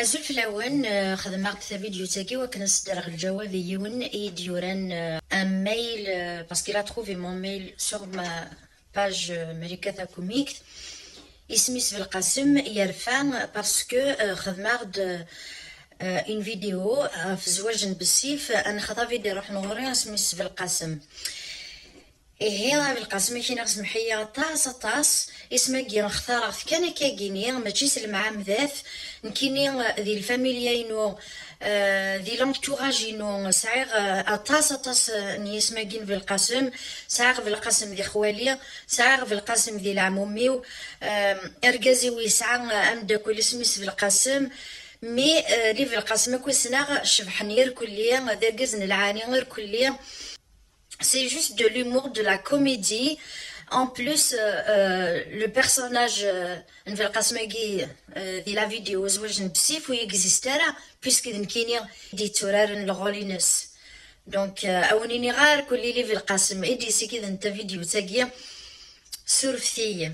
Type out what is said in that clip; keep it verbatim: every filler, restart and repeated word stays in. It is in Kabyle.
Azul fell-awen, euh, xedmeɣ-d tavidyut-agi wakken ad s-d-rreɣ lǧawab i yiwen i yi-d-yuran, euh, un mail, euh, parce qu'il a trouvé mon mail sur ma page, euh, Malika Takumikt. Isem-is Belqasem, yerfa parce que, euh, xedmeɣ-d, euh, une vidéo ɣef zzwaǧ n bessif, ad nexḍa vidéo ruḥen ɣur-i, isem-is Belqasem. Ihi a Belqasem, akini semmeḥ-iyi aṭas, aṭas. Isem-agi xtareɣ-t kan akkagini, mačči s lemɛamdat. Nekkini, eh, di lfamilya-inu, eh, di l'entourage-inu, sɛiɣ, eh, aṭas, aṭas, eh, n yismagen n Belqasem. Sɛiɣ Belqasem di xwali, sɛiɣ Belqasem di leɛmum-iw. Eh, argaz-iw yesɛa, eh, ameddakel isem-is Belqasem. Mi, eh, li Belqasem akk i ssneɣ, cebḥen irkelli, d argaz n lɛali irkelli. C'est juste de l'humour, de la comédie. En plus, euh, euh, le personnage, euh, n Belqasem-agi, euh, di la vidéo zzwaǧ n bessif ur existe ara, puisque d nekkini i d-yetturaren le rôle-ines. Donc, euh, a wen-iniɣ ar kulli li Belqasem i d-yessikiden tavidyut-agi, surfet-iyi.